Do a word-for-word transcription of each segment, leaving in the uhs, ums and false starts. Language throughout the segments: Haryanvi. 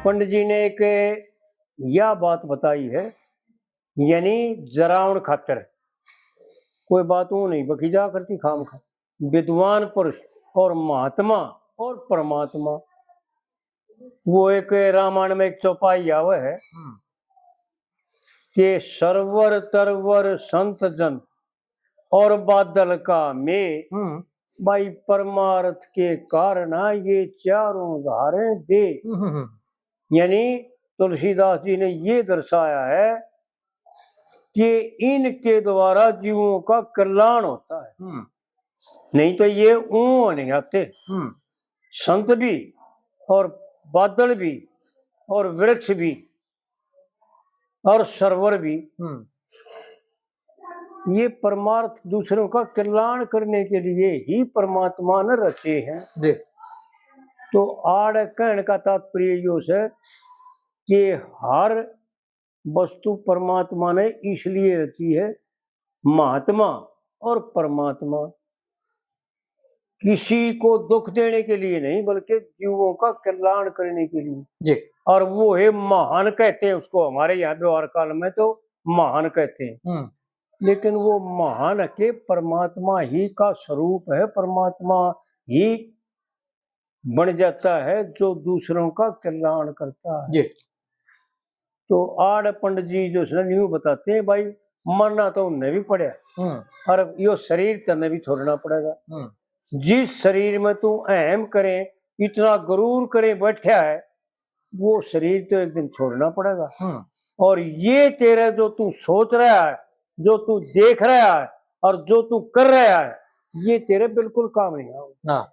पंडित जी ने एक यह बात बताई है, यानी जरावण खातर कोई बात वो नहीं बकी जा करती खाम खा। विद्वान पुरुष और महात्मा और परमात्मा, वो एक रामायण में एक चौपाई आवे है हम्म। कि सरवर तरवर संत जन और बादल का मेह, हम्म। भाई, परमार्थ के कारण ये चारों धारें दे। हम्म, हम्म, हम्म। यानी तुलसीदास जी ने ये दर्शाया है कि इनके द्वारा जीवों का कल्याण होता है, हम्म। नहीं तो ये ऊं नहीं आते। हम्म। संत भी और बादल भी और वृक्ष भी और सरवर भी, हम्म। ये परमार्थ दूसरों का कल्याण करने के लिए ही परमात्मा ने रचे हैं। जी। तो आड़ कहने का तात्पर्य यो है कि हर वस्तु परमात्मा ने इसलिए रची है, महात्मा और परमात्मा किसी को दुख देने के लिए नहीं, बल्कि जीवों का कल्याण करने के लिए। जी। और वो है महान कहते हैं उसको, हमारे यहाँ व्यवहार काल में तो महान कहते हैं। हम्म। लेकिन वो महान के परमात्मा ही का स्वरूप है, परमात्मा ही बन जाता है जो दूसरों का कल्याण करता है। जी। तो आड़ पंडित जी जो है ना, न्यू बताते हैं, भाई, मरना तो उन्हें भी पड़ा, हम्म। और यो शरीर तन्ने भी छोड़ना पड़ेगा। हम्म। जिस शरीर में तू अहम करे, इतना गरूर करे बैठा है, वो शरीर तो एक दिन छोड़ना पड़ेगा। हम्म। और ये तेरा जो तू सोच रहा है, जो तू देख रहा है और जो तू कर रहा है, ये तेरे बिल्कुल काम नहीं आऊंगा। हाँ।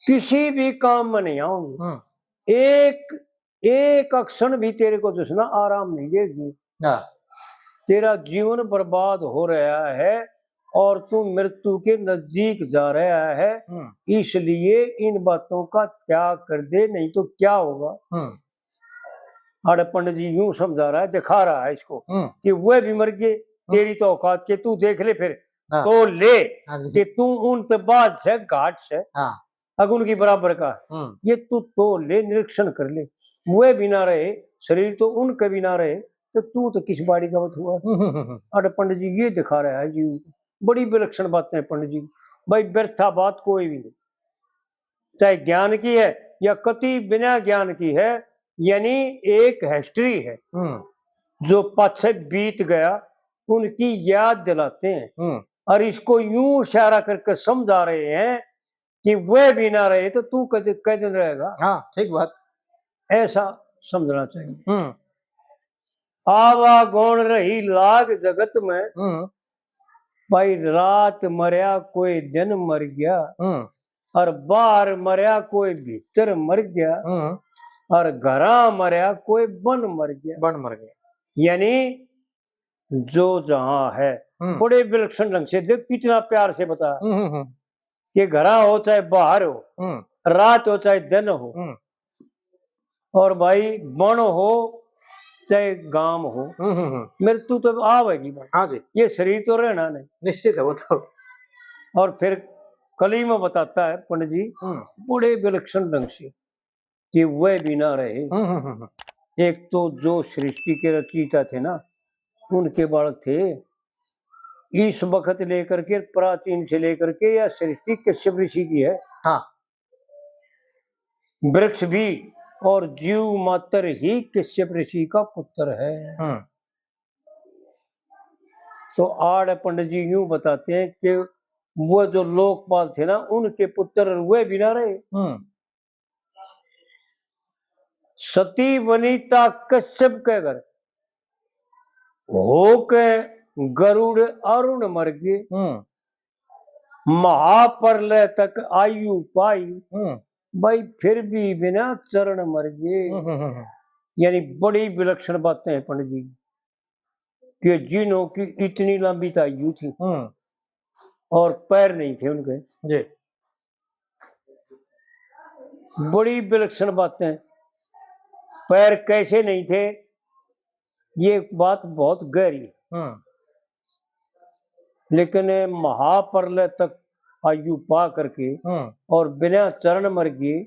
किसी भी काम में नहीं आऊंगा। हम्म। एक, एक क्षण भी तेरे को जो है ना आराम नहीं देगी। हाँ। तेरा जीवन बर्बाद हो रहा है और तू मृत्यु के नजदीक जा रहा है, हम्म। इसलिए इन बातों का त्याग कर दे, नहीं तो क्या होगा। हम्म। आड़े पंडित जी यूं समझा रहा है, दिखा रहा है इसको हम्म। कि वह भी मर गए, हम्म। तेरी तो औकात के, तू देख ले फिर, हाँ। तो ले हाँ जी। कि तू उन ते बाज से, घाट से, हाँ। अग उनकी बराबर का, हम्म। ये तू तो ले, निरीक्षण कर ले, वह भी ना रहे, शरीर तो उनके भी ना रहे, तो तू तो किस बाड़ी का हुआ। हम्म, हम्म, हम्म। आड़े पंडित जी ये दिखा रहा है जी, बड़ी विलक्षण बातें पंडित जी। भाई, व्यर्था बात कोई भी नहीं, चाहे ज्ञान की है या कति बिना ज्ञान की है, यानी एक हिस्ट्री है, हम्म। जो पाछे बीत गया, उनकी याद दिलाते हैं। हम्म। और इसको यूं इशारा करके समझा रहे हैं कि वह भी ना रहे तो तू कद-, कद रहेगा। हाँ, ठीक बात। ऐसा समझना चाहिए। हम्म। आवा गौण रही लाग जगत में, हम्म। भाई, रात मरया कोई दिन मर गया, हम्म। और बाहर मरया कोई भीतर मर गया, हम्म। और घरा मरया कोई बन मर गया। बन मर गया। यानी जो जहां है, हम्म। बड़े विलक्षण ढंग से देख, कितना प्यार से बताया। हम्म, हम्म, हम्म। कि घरा हो चाहे बाहर हो, हम्म। रात हो चाहे दिन हो, हम्म। और भाई, बन हो चाहे गांव हो, हम्म, हम्म, हम्म। मृत्यु तो आवेगी भाई। हाँ जी। ये शरीर तो रहना नहीं। निश्चित है वो तो। और फिर कली में बताता है पंडित जी, हम्म। बड़े विलक्षण ढंग से कि वह भी ना रहे। हम्म, हम्म, हम्म, हम्म। एक तो जो सृष्टि के रचयिता थे ना, उनके बालक थे। इस वक्त लेकर के, प्राचीन से लेकर के, यह सृष्टि कश्यप ऋषि की है। हाँ। वृक्ष भी और जीव मात्र ही कश्यप ऋषि का पुत्र है। हम्म। तो आड़ पंडित जी यूं बताते हैं कि वो जो लोकपाल थे ना, उनके पुत्र वह भी ना रहे। हम्म। सती वनिता कश्यप के घर होके गरुड़ अरुण मर गए। हम्म। महाप्रलय तक आयु पाई, हम्म। भाई, फिर भी बिना चरण मर गए। हम्म, हम्म, हम्म। यानी बड़ी विलक्षण बातें हैं पंडित जी, कि जिन्हों की इतनी लंबी तो आयु थी हम्म। और पैर नहीं थे उनके। जी। बड़ी विलक्षण बातें, पैर कैसे नहीं थे, ये बात बहुत गहरी। हम्म। लेकिन महाप्रलय तक आयु पा करके हम्म। और बिना चरण मर गए,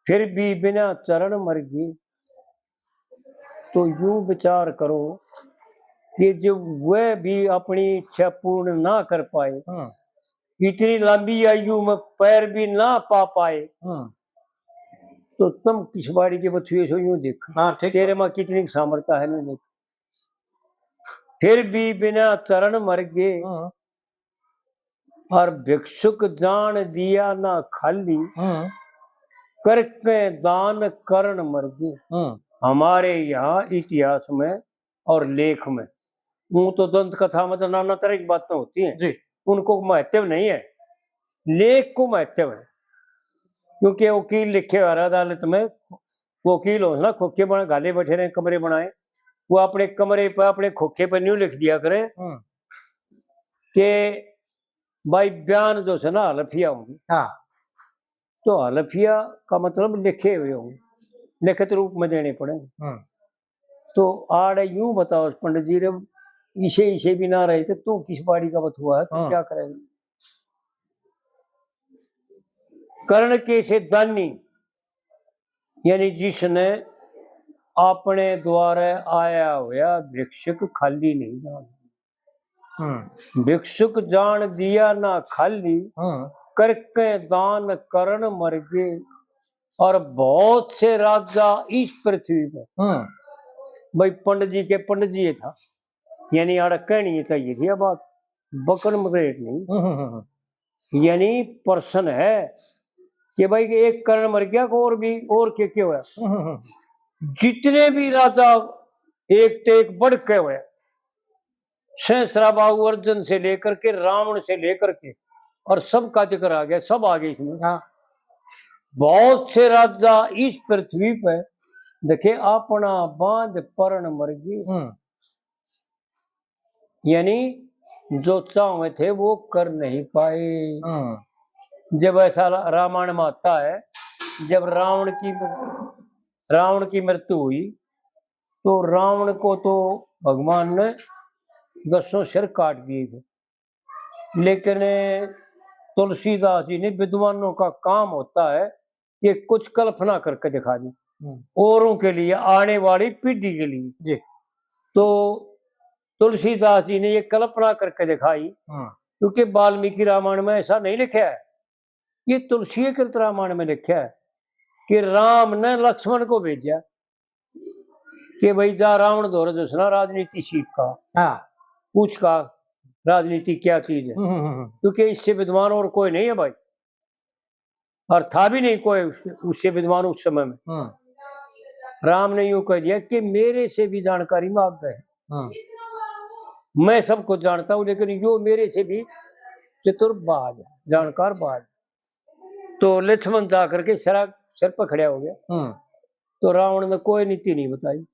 फिर भी बिना चरण मर गए, तो यूं विचार करो कि जब वह भी अपनी इच्छा पूर्ण ना कर पाए, हम्म। इतनी लंबी आयु में पैर भी ना पा पाए, हम्म। तो तुम किस बाड़ी के बथुए सो यूं देख, हाँ, ठीक। तेरे में कितनी सामर्थ्य है, यूं देख। फिर भी बिना चरण मर गए, हम्म। और भिक्षुक जान दिया ना खाली, हम्म। करके दान करण मर गए। हम्म। हमारे यहाँ इतिहास में और लेख में, वो तो दंत कथा में तो नाना तरह की बातें होती हैं, जी। उनको महत्व नहीं है, लेख को महत्व है। क्योंकि वकील लिखे हुए अदालत में, वकील हो ना, खोखे बना, घाले बैठे रहे, कमरे बनाए, वो अपने कमरे पर, अपने खोखे पर न्यू लिख दिया करे, हम्म। कि भाई बयान जो है ना, हलफिया होंगे। हाँ। तो हलफिया का मतलब लिखे हुए होंगे, लिखित रूप में देने पड़ेंगे। हम्म। तो आड़े यूं बताओ पंडित जी रे, इसे, इसे भी ना रहे तो तू किस बाड़ी का बथुआ है, तू हाँ। क्या करेगा? करण के से दानी, यानी जिसने अपने द्वारा आया हुआ भिक्षक खाली नहीं जाना। हम्म। भिक्षुक जान दिया ना खाली, हम्म। करके दान करण मर गए। और बहुत से राजा इस पृथ्वी पर, हम्म। भाई पंडित जी के पंडित जी ये था, यानी आड़ा कहनी चाहिए थी ये बात, बकन मरेट नहीं। हम्म, हम्म, हम्म। यानी प्रश्न है कि भाई एक करण मर गया, और भी और के के हुआ? हम्म, हम्म, हम्म। जितने भी राजा एक ते एक बढ़ के हुए, सहस्राबाहु अर्जुन से लेकर के, रावण से लेकर के, और सबका जिक्र आ गया, सब आ गए इसमें। हाँ। बहुत से राजा इस पृथ्वी पे देखे अपना बांध परण मर गए। हम्म। यानी जो चाहवे थे वो कर नहीं पाए। हम्म। जब ऐसा रा-, रामायण में आता है, जब रावण की, रावण की मृत्यु हुई तो रावण को तो भगवान ने दसों सिर काट दिए थे, लेकिन तुलसीदास जी ने, विद्वानों का काम होता है कि कुछ कल्पना करके दिखा दी, हम्म। औरों के लिए, आने वाली पीढ़ी के लिए। जी। तो तुलसीदास जी ने ये कल्पना करके दिखाई, हम्म। क्योंकि वाल्मीकि रामायण में ऐसा नहीं लिखा है, ये तुलसीकृत रामायण में लिखा है कि राम ने लक्ष्मण को भेजा कि भाई जा रावण धोरे जो है ना राजनीति सीख का, हाँ। पूछ का राजनीति क्या चीज है, हम्म, हम्म, हम्म। क्योंकि इससे विद्वान और कोई नहीं है भाई, और था भी नहीं कोई उससे, उससे विद्वान उस समय में। हम्म। राम ने यूं कह दिया कि मेरे से भी जानकारी मांग गए। हम्म। मैं सब कुछ जानता हूँ, लेकिन यो मेरे से भी चतुर बाज है, जानकार बाज। तो लक्ष्मण जा करके सिरा, सिर पर खड़ा हो गया। हम्म। तो रावण ने कोई नीति नहीं बताई।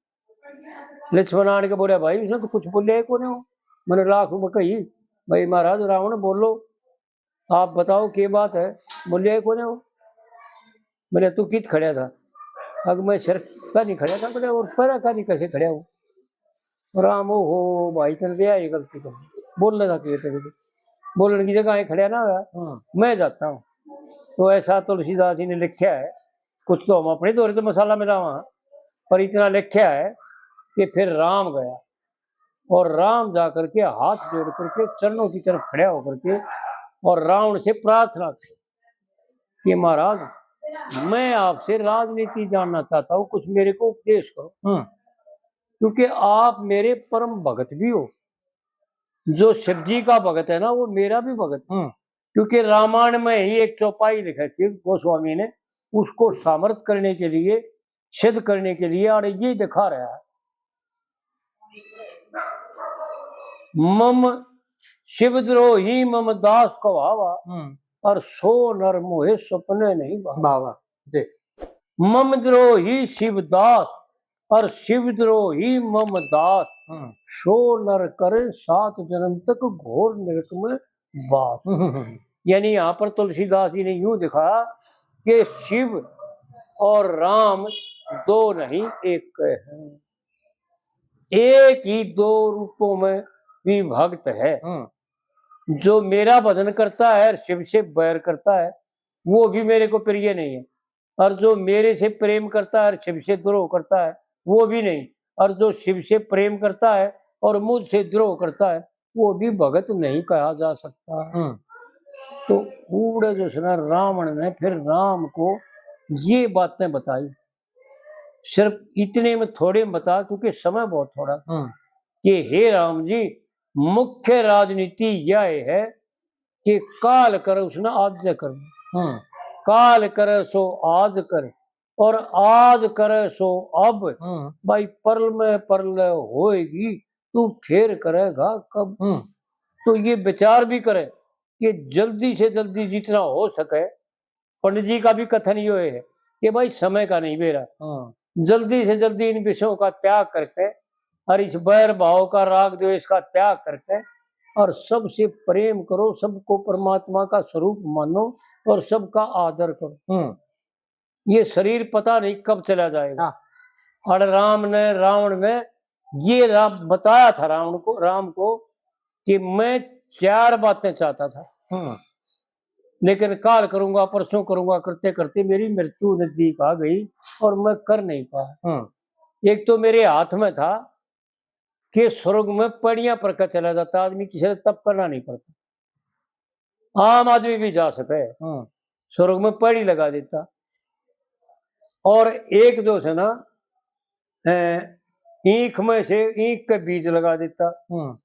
लक्ष्मण आन के बोला, भाई, उसने तो कुछ बोलिया ही कोने हो। मैंने लाख में कही, भाई महाराज रावण बोलो, आप बताओ के बात है, बोलिया ही कोने हो। मैंने तू कित खड़ा था? अग मैं सिर का नहीं खड़ा था, बोले, और पैरा का नहीं कैसे खड़ा हूँ? राम, ओ हो भाई, तने दिया ये गलती कर, बोलने का के तेरे को, बोलने की जगह ही खड़ा ना हुआ। हाँ। मैं जाता हूँ। तो ऐसा तुलसीदास जी ने लिखा है, कुछ तो हम अपने दौरे तो मसाला मिलावा, पर इतना लिखा है कि फिर राम गया और राम जा करके हाथ जोड़ करके चरणों की तरफ खड़ा होकर के और रावण से प्रार्थना की कि महाराज, मैं आपसे राजनीति जानना चाहता हूँ, कुछ मेरे को उपदेश करो। हम्म। क्योंकि आप मेरे परम भगत भी हो, जो शिव जी का भगत है ना, वो मेरा भी भगत है। हम्म। क्योंकि रामायण में ही एक चौपाई लिखी थी गोस्वामी ने, उसको सामर्थ करने के लिए, सिद्ध करने के लिए, और ये दिखा रहा है, मम शिवद्रोही मम दास कहावा, हम्म। और सो नर मोहे सपने नहीं भावा। भावा। जी। मम द्रोही शिवदास और शिवद्रोही मम दास, हम्म। सो नर करे सात जन्म तक घोर नरक में बास। हम्म, हम्म, हम्म। यानी यहाँ पर तुलसीदास जी ने यूं दिखा कि शिव और राम दो नहीं एक हैं, एक ही दो रूपों में विभक्त है। हम्म। जो मेरा भजन करता है और शिव से बैर करता है, वो भी मेरे को प्रिय नहीं है, और जो मेरे से प्रेम करता है और शिव से द्रोह करता है, वो भी नहीं। और जो शिव से प्रेम करता है और मुझसे द्रोह करता है, वो भी भगत नहीं कहा जा सकता। हम्म। तो उड़े जो है ना, रावण ने फिर राम को ये बातें बताई। सिर्फ इतने में थोड़े में बता, क्योंकि समय बहुत थोड़ा था, हम्म। कि हे राम जी, मुख्य राजनीति यह है कि काल करे उसने आज कर। हम्म। काल करे सो आज करे, और आज करे सो अब। हम्म। भाई, परल में परलय होएगी, तू फेर करेगा कब? हम्म। तो ये विचार भी करे कि जल्दी से जल्दी जितना हो सके। पंडित जी का भी कथन यो है कि भाई, समय का नहीं बेरा, हम्म। जल्दी से जल्दी इन विषयों का त्याग करके और इस बैर भाव का, राग द्वेष का त्याग करके और सबसे प्रेम करो, सबको परमात्मा का स्वरूप मानो और सबका आदर करो। हम्म। ये शरीर पता नहीं कब चला जाएगा। हाँ। और राम ने, रावण ने ये रा-, बताया था रावण को, राम को, कि मैं चार बातें चाहता था, हम्म। लेकिन काल करूंगा, परसों करूंगा, करते करते मेरी मृत्यु नजदीक आ गई और मैं कर नहीं पाया। हम्म। एक तो मेरे हाथ में था कि स्वर्ग में पैड़ियां पर का चला जाता आदमी, किसी ने तप करना नहीं पड़ता, आम आदमी भी जा सके, हम्म। स्वर्ग में पैड़ी लगा देता। और एक जो है ना, अ, ईख में से ईख के बीज लगा देता, हम्म।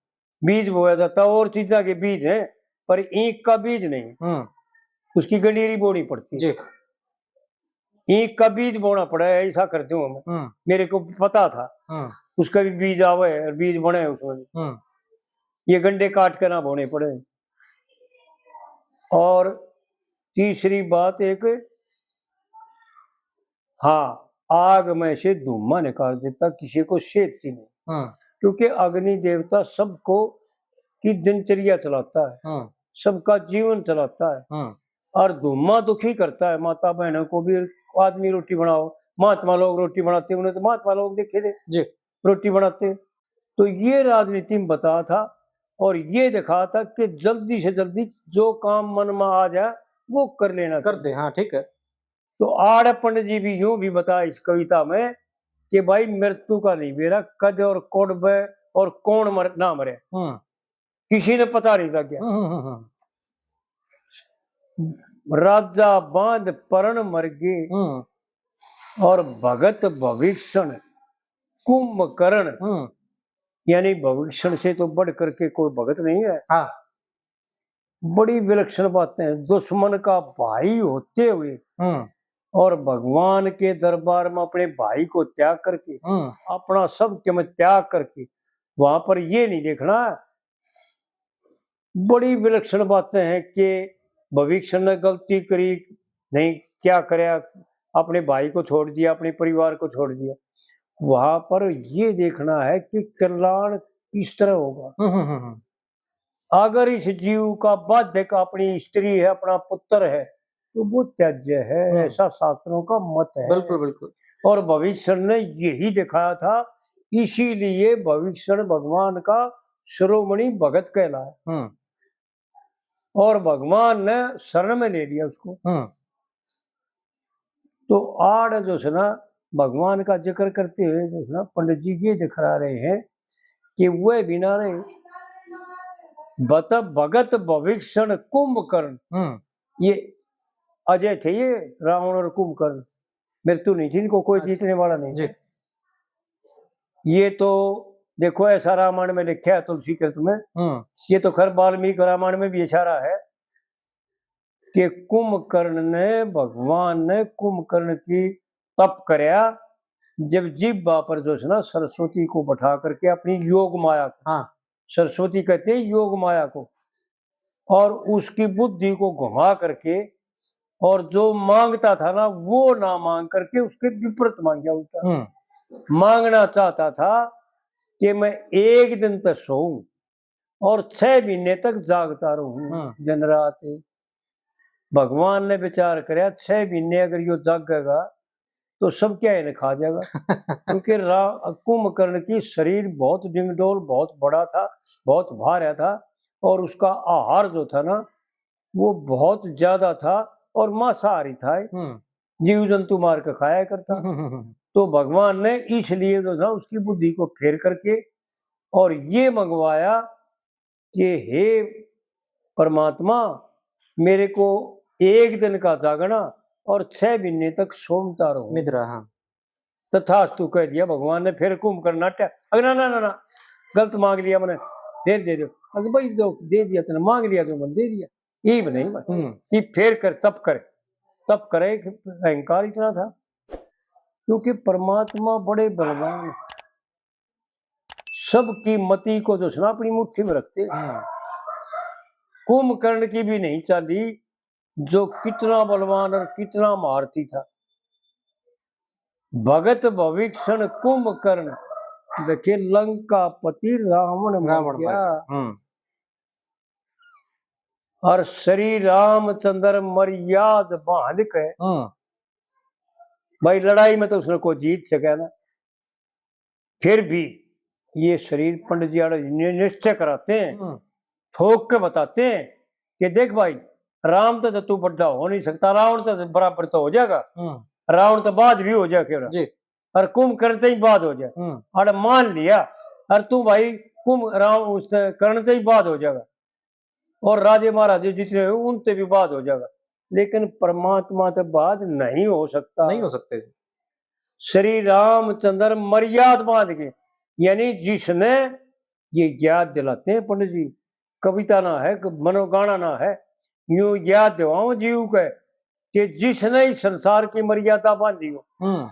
बीज बोया जाता, और चीजा के बीज हैं, पर ईख का बीज नहीं। हम्म। उसकी गंडीरी बोनी पड़ती। जी। ईख का बीज बोना पड़ा है, ऐसा करते हूँ मैं। हम्म। मेरे को पता था, हम्म। उसका भी बीज आवे और बीज बने उसमें। हम्म। ये गंडे काट के ना बोने पड़े। और तीसरी बात एक, हाँ, आग में से धुआं निकाल देता, किसी को सेहती नहीं। हाँ। क्योंकि अग्नि देवता सबको की दिनचर्या चलाता है, हाँ। सबका जीवन चलाता है। हाँ। और धुआं दुखी करता है, माता बहनों को भी। आदमी रोटी बनाओ, महात्मा लोग रोटी बनाते, उन्हें तो महात्मा लोग देखे थे जी। रोटी बनाते। तो ये राजनीति में बता था और ये दिखा था कि जल्दी से जल्दी जो काम मन में आ जाए, वो कर लेना कर चाहिए। दे, हाँ, ठीक है। तो आड़े पंडित जी भी यूं भी बता इस कविता में कि भाई, मृत्यु का नहीं बेरा, कद और कोडबे और कौन मर, ना मरे, हम्म। किसी ने पता नहीं लग गया। हम्म, हम्म, हम्म। राजा बांध परण मर गए, हम्म। और भगत भविक्षण कुंभकर्ण, हम्म। यानी भविक्षण से तो बढ़ करके कोई भगत नहीं है। हाँ। बड़ी विलक्षण बातें हैं। दुश्मन का भाई होते हुए हम्म। और भगवान के दरबार में अपने भाई को त्याग करके, हम्म। अपना सब के में त्याग करके, वहां पर ये नहीं देखना। बड़ी विलक्षण बातें हैं कि भविक्षण ने गलती करी, नहीं क्या करया, अपने भाई को छोड़ दिया, अपने परिवार को छोड़ दिया। वहां पर ये देखना है कि कल्याण किस तरह होगा। हम्म, हम्म, हम्म, हम्म। अगर इस जीव का बाधक अपनी स्त्री है, अपना पुत्र है, तो वो त्याज्य है, हम्म। ऐसा शास्त्रों का मत है। बिल्कुल, बिल्कुल। और भविष्य ने यही दिखाया था, इसीलिए भविष्य भगवान का शिरोमणि भगत कहलाया। हम्म। और भगवान ने शरण में ले लिया उसको। हम्म। तो आड़ जो है ना, भगवान का जिक्र करते हुए जो है ना, पंडित जी ये दिखला रहे हैं कि वह भी ना रहे। बत भगत भविक्षण कुंभकर्ण। हम्म। ये अजय थे, ये रावण और कुंभकर्ण। मृत्यु नहीं थी इनको, कोई अच्छा। जीतने वाला नहीं जी। था। ये तो देखो, ऐसा रामायण में लिखा है तुलसी कृत में। हम्म। ये तो खैर वाल्मीकि रामायण में भी इशारा है कि कुंभकर्ण ने, भगवान ने कुंभकर्ण की तप करया, जब जीभा पर जो है ना सरस्वती को बैठा करके अपनी योग माया को, हाँ। सरस्वती कहते हैं योग माया को, और उसकी बुद्धि को घुमा करके, और जो मांगता था ना, वो ना मांग करके उसके विपरीत मांग गया उल्टा। हम्म। मांगना चाहता था कि मैं एक दिन तो सोऊं और छह महीने तक जागता रहूं, हम्म। दिन रात। भगवान ने विचार करया, छह महीने अगर यो जागेगा तो सब क्या इन्हें खा जाएगा। क्योंकि रा-, कुंभकर्ण की शरीर बहुत डिंगडोल, बहुत बड़ा था, बहुत भारा था, और उसका आहार जो था ना, वो बहुत ज्यादा था और मांसाहारी था। हम्म। जीव जंतु मार के खाया करता। हम्म, हम्म, हम्म। तो भगवान ने इसलिए जो था उसकी बुद्धि को फेर करके और ये मंगवाया कि हे परमात्मा, मेरे को एक दिन का जागना और छह महीने तक सोमता रहो। निद्रा, हाँ। तथास्तु कह दिया भगवान ने। फिर कुंभकर्ण नाट्या, अगर ना, ना, ना, ना, गलत मांग लिया मैंने, फिर दे दो। अगर भाई दो, दे दिया तूने, मांग लिया जो मैंने दे दिया, ये भी नहीं मैं। हम्म। कि फिर कर, तप कर, तप करे, अहंकार इतना था, क्योंकि परमात्मा बड़े बलवान, सबकी मति को जो सुना अपनी मुट्ठी में रखते। हाँ। कुंभकर्ण की भी नहीं चाली, जो कितना बलवान और कितना महारथी था। भगत भविक्षण कुंभकर्ण, देखे लंकापति रावण मर रावण मर गया। गया। हम्म। और श्री रामचंद्र मर्याद बांध के, हम्म। भाई लड़ाई में तो उसने को जीत सके ना, फिर भी ये शरीर पंडित जी आड़े नि-, निश्चय कराते हैं, हम्म। ठोक के बताते हैं कि देख भाई, राम तो, तो तू बड़ा हो नहीं सकता, रावण तो बराबर तो हो जाएगा, हम्म। रावण तो बाद भी हो जाएगा, जी। और कुंभकर्ण तो ही बाद हो जाए, हम्म। और मान लिया, और तू भाई कुंभ राम उस कर्ण से ही बाद हो जाएगा, और राजे महाराजे जितने हो उनसे भी बाद हो जाएगा, लेकिन परमात्मा तो बाद नहीं हो सकता। नहीं हो सकते। श्री रामचंद्र मर्याद बांध के, यानी जिसने ये याद दिलाते हैं पंडित जी, कविता ना है, मनोगाना ना है, यूं याद दिवाओ जीव के कि जिसने इस संसार की मर्यादा बांधी हो, हम्म।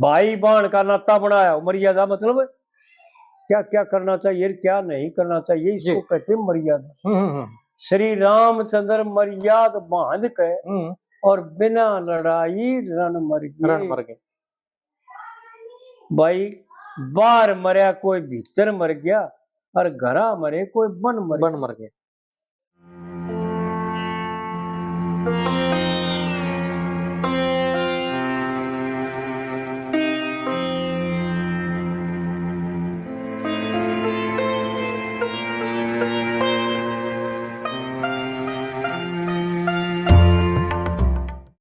भाई बहन का नाता बनाया हो, मर्यादा मतलब क्या क्या करना चाहिए, क्या नहीं करना चाहिए, इसको जी। कहते हैं मर्यादा। हम्म, हम्म, हम्म। श्री रामचंद्र मर्याद बांध के हम्म। और बिना लड़ाई रण मर गए। रण मर गए। भाई, बाहर मरया कोई भीतर मर गया, और घरा मरे कोई बन मर बन गया। मर गया।